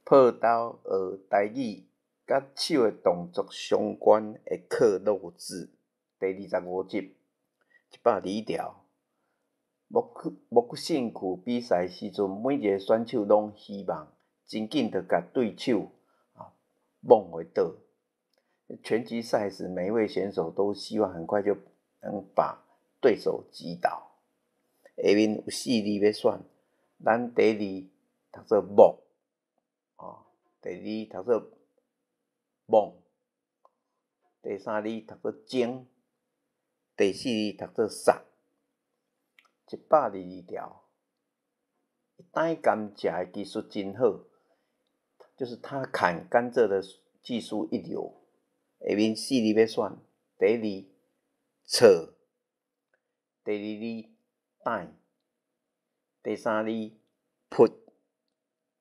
破豆學台語，佮手的動作相關的克漏字，第二十五集，121條。木勝區比賽時陣，每一个選手攏希望真緊就共對手啊摸予倒。拳擊賽時，每一位選手都希望很快就能把對手擊倒。下面有四字欲選，咱第一字讀做木，哦，第二字讀做望，第三字讀做精，第四字讀做殺。122條，伊砍甘蔗的技術真好，就是他砍甘蔗的技術一流。下面四字欲選，第一字錯，第二字等，第三字噗，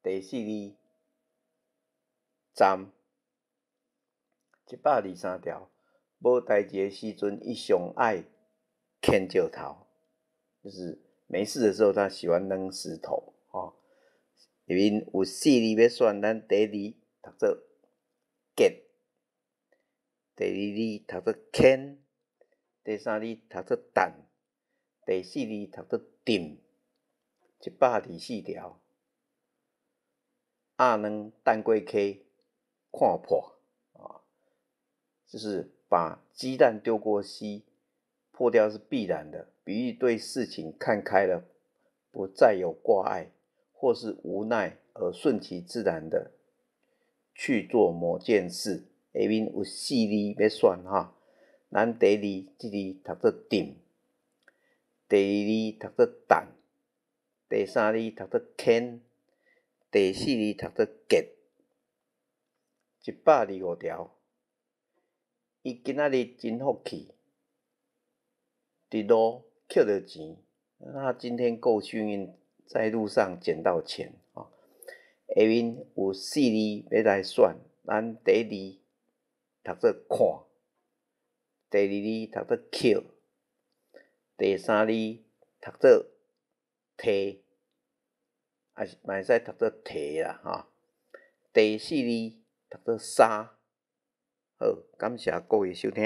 第四字站。123條，無代誌的時陣，伊上愛牽石頭，就是沒事的時候，他喜歡扔石頭。吼，下面有四字欲選，咱第一字讀做結，第二字讀做牽，第三字讀做等，第四字讀做沉。124條，鴨卵擲過溪，看破，啊，就是把雞蛋丟過溪，破掉是必然的。比喻對事情看開了，不再有掛礙，或是無奈而順其自然的去做某件事。下面有四字欲選哈，咱第一字這字讀做沉，第二字讀做等，第三字讀做牽，第四字讀做結。125條，伊今仔日真福氣，佇路抾著錢。他今天夠幸運，在路上撿到錢。下面有四字欲來選，咱第一字讀做看，第二字讀做抾，第三字讀做提，抑是嘛會使讀做提啦，吼。第四字讀做沙。好，感謝各位收聽。